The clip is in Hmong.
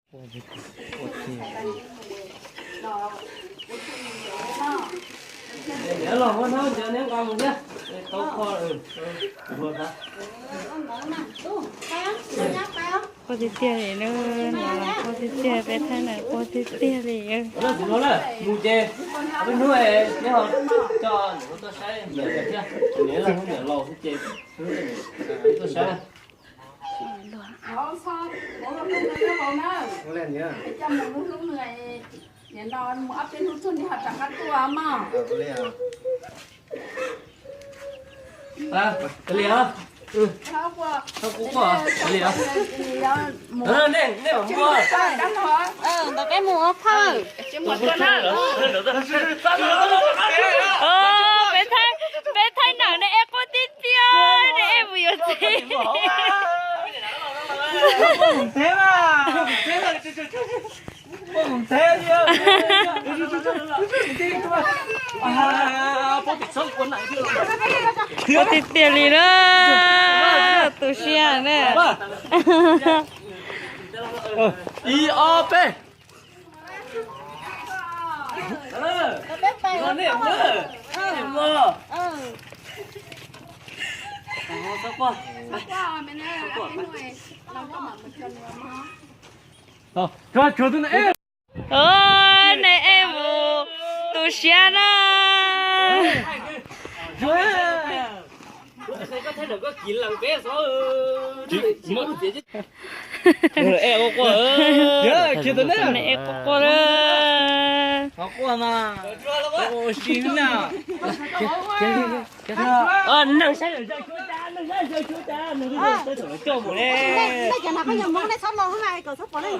Niam los muab hnab cov niab nqa mus thiab. Tau kho ua tiag tiag li na, no los ua tiag tiag, peb thaij na ua tiag tiag li. Mus ces peb hnub neb ho coj niam tuaj saib niam thiab, niam los hnub niam laus xwb ces tuaj saib. Nim no mus ob peb hnub tug neb ho rov qab tuaj mog. Kav liam, kav liam, nej mam mus, ntawm peb mus ua phawj. Peb thaij, peb thaij nam nej ej quaj tiag tiag, nej ej mus yuav txiv. Ua tiag tiag li na, tu siab na. Ib ob peb. Nej ej mus tu siab na. Nej ej quaj quaj na.